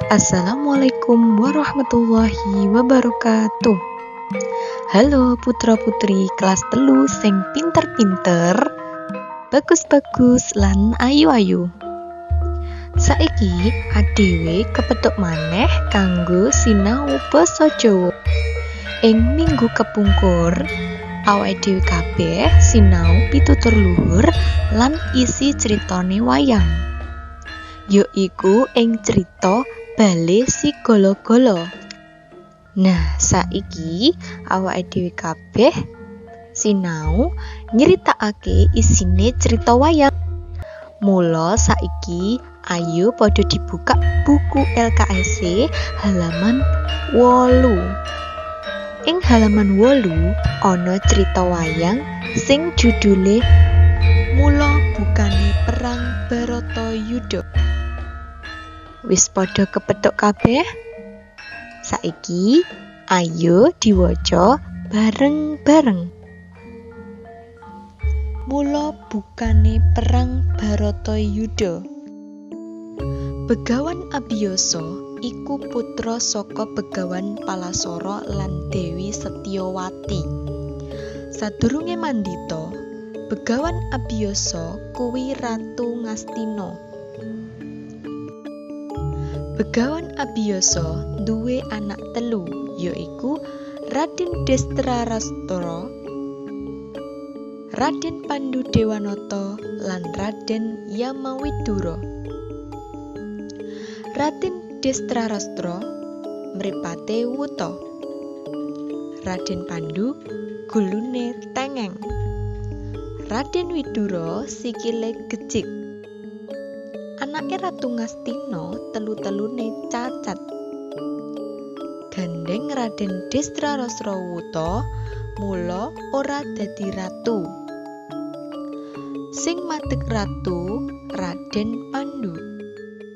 Assalamualaikum warahmatullahi wabarakatuh. Halo putra-putri kelas 3 sing pinter-pinter, bagus-bagus lan ayu-ayu. Saiki adewe kepethuk maneh kanggo sinau basa Jawa. Ing minggu kepungkur, awake dhewe kabeh sinau pitutur luhur lan isi critane wayang. Yaiku ing crita Bale Si Gala-Gala. Nah, saiki awake dhewe kabeh sinau nyritakake isine crita wayang. Mula saiki ayo padha dibuka buku LKS halaman 8. Ing halaman 8 ana crita wayang sing judule Mula Bukane Perang Baratayuda. Wis padha kepethuk kabeh? Saiki ayo diwaca bareng-bareng. Mula bukane Perang Baratayuda. Begawan Abiyasa iku putra saka Begawan Palasara lan Dewi Setyawati. Sadurunge mandhita, Begawan Abiyasa kuwi Ratu Ngastina. Begawan Abiyasa duwe anak telu, yaiku Raden Destrarastra, Raden Pandu Dewanata lan Raden Yamawidura. Raden Destrarastra mripate wuta, Raden Pandu gulune tengeng, Raden Widura sikile gejik. Anake Ratu Ngastina telu-telune cacat. Gandeng Raden Destrarastra wuta, mula ora dadi ratu. Sing madeg ratu Raden Pandu,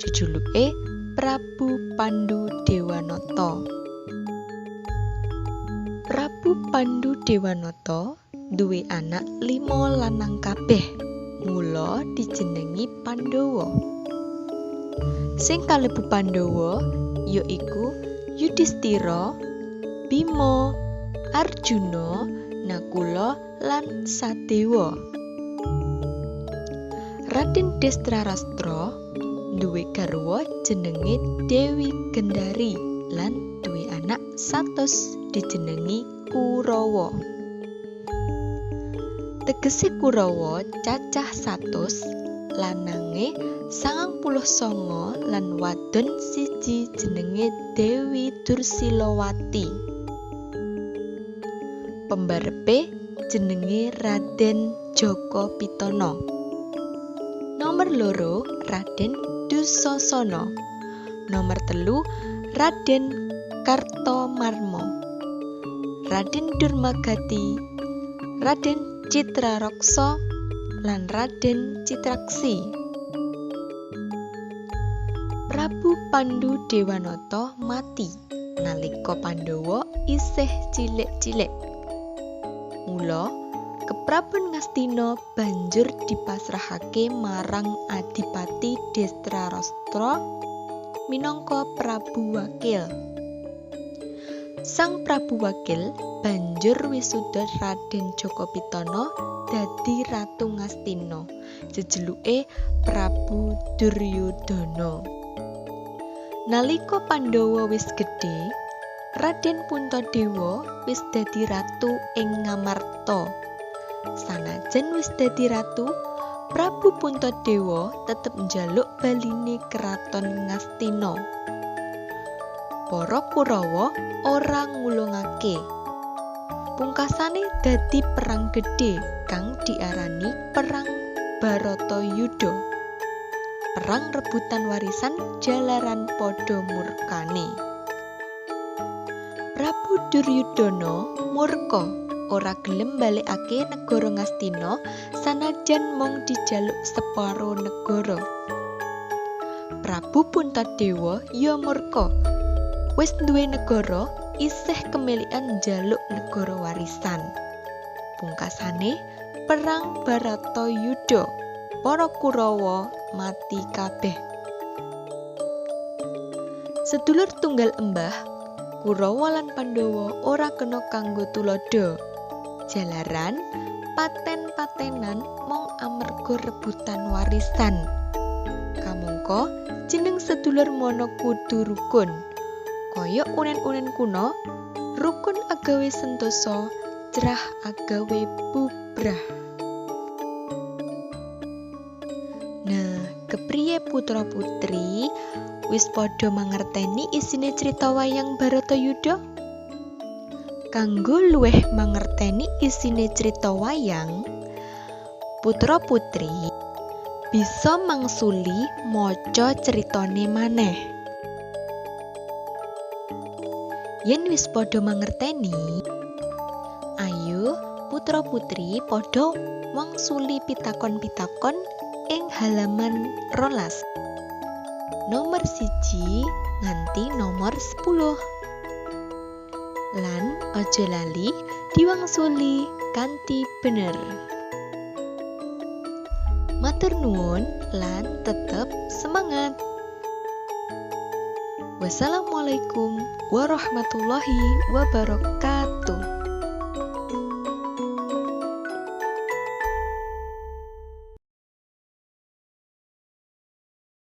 jejuluke Prabu Pandu Dewanata. Prabu Pandu Dewanata duwe anak 5 lanang kabeh, mula dijenengi Pandhawa. Sing kalebu Pandhawa yaiku Yudhistira, Bima, Arjuna, Nakula lan Sadewa. Raden Destrarastra duwe garwa jenenge Dewi Gendari lan duwe anak 100 dijenengi Kurawa. Tegese Kurawa cacah 100, lanange 99 lan wadon 1 jenenge Dewi Dursilawati. Pembarepe jenenge Raden Jaka Pitana. Nomor 2 Raden Dusasana. Nomor 3 Raden Kartomarma, Raden Durmagati, Raden Citraraksa lan Raden Citraksi. Prabu Pandu Dewanata mati nalika Pandhawa isih cilik-cilik. Mula Keprabon Ngastina banjur dipasrahake marang Adipati Destrarastra minangka Prabu Wakil. Sang Prabu Wakil banjur wisuda Raden Jaka Pitana dadi Ratu Ngastina, jejeluke Prabu Duryudana. Nalika Pandhawa wis gedhe, Raden Puntadewa wis dadi ratu ing Ngamarta. Sanajan wis dadi ratu, Prabu Puntadewa tetep njaluk baline kraton Ngastina. Para Kurawa ora ngulungake. Pungkasane dadi perang gedhe kang diarani Perang Baratayuda. Perang rebutan warisan jalaran padha murkane. Prabu Duryudana murka ora gelem balekake negara Ngastina sanajan mung dijaluk separo negara. Prabu Puntadewa ya murka. Wis duwe negara isih kemelikan njaluk negara warisan. Pungkasane Perang Baratayuda, para Kurawa mati kabeh. Sedulur tunggal embah Kurawa lan Pandhawa ora kena kanggo tuladha. Jalaran paten-patenan mung amarga rebutan warisan. Kamangka jeneng sedulur mono kudu rukun. Kaya unen-unen kuno, rukun agawe sentosa, crah agawe bubrah. Nah, kepriye putra putri wis padha mangerteni isine crita wayang Bharatayuda? Kanggo luwih mangerteni isine crita wayang, putra putri bisa mangsuli maca critane maneh. Yen wis padha mangerteni, ayo putra putri padha mangsuli pitakon-pitakon ing halaman 12. Nomor 1 nganti nomor 10. Lan aja lali diwangsuli kanthi bener. Matur nuwun lan tetep semangat. Wassalamualaikum warahmatullahi wabarakatuh.